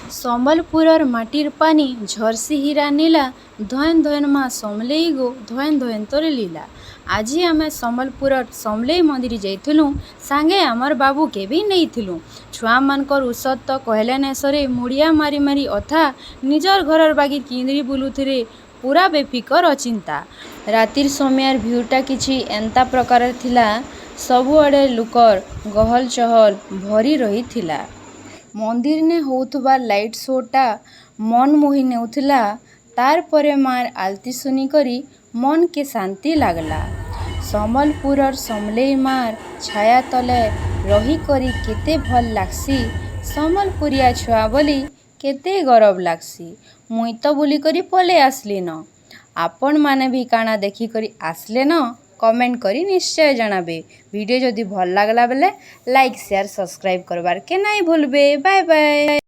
ସମ୍ବଲପୁରର ମାଟିର୍ ପାନି ଝର୍ସି ହୀରା ନୀଲା, ଧଏନ୍ ଧଏନ୍ ମା ସମଲେଇ ଗୋ, ଧଏନ୍ ଧଏନ୍ ତୋର ଲୀଲା। ଆଜି ଆମେ ସମ୍ବଲପୁରର ସମଲେଇ ମନ୍ଦିର ଯାଇଥିଲୁଁ। ସାଙ୍ଗେ ଆମର୍ ବାବୁକେ ବି ନେଇଥିଲୁଁ। ଛୁଆମାନଙ୍କର ଉସତ ତ କହିଲେ ନାଇଁ ସରେ। ମୁଡ଼ିଆ ମାରି ମାରି ଅଥା ନିଜର ଘରର ବାଗିର୍ କିନ୍ଦ୍ରି ବୁଲୁଥିଲେ, ପୁରା ବେଫିକର, ଅଚିନ୍ତା। ରାତିର ସମୟର ଭ୍ୟୁଟା କିଛି ଏନ୍ତା ପ୍ରକାରର ଥିଲା। ସବୁଆଡ଼େ ଲୁକର ଗହଲ ଚହଲ ଭରି ରହିଥିଲା। ମନ୍ଦିର୍ ନେ ହଉଥିବା ଲାଇଟ୍ ଶୋ ଟା ମନ୍ ମୋହି ନେଉଥିଲା। ତାର୍ ପରେ ମା'ର୍ ଆଲତି ଶୁନିକରି ମନ୍ କେ ଶାନ୍ତି ଲାଗ୍ଲା। ସମ୍ବଲପୁରର୍ ସମଲେଇ ମା'ର୍ ଛାୟା ତଲେ ରହିକରି କେତେ ଭଲ୍ ଲାଗ୍ସି। ସମ୍ବଲପୁରିଆ ଛୁଆ ବୋଲି କେତେ ଗରବ୍ ଲାଗ୍ସି। ମୁଇଁ ତ ବୁଲିକରି ପଲେଇ ଆସ୍ଲିନ। ଆପଣମାନେ ବି କାଣା ଦେଖିକରି ଆସ୍ଲେନ, କମେଣ୍ଟ କରି ନିଶ୍ଚୟ ଜଣାବେ। ଭିଡ଼ିଓ ଯଦି ଭଲ୍ ଲାଗ୍ଲା ବେଲେ ଲାଇକ୍, ସେୟାର, ସବସ୍କ୍ରାଇବ୍ କରବାର୍ କେ ନାଇଁ ଭୁଲବେ। Bye bye.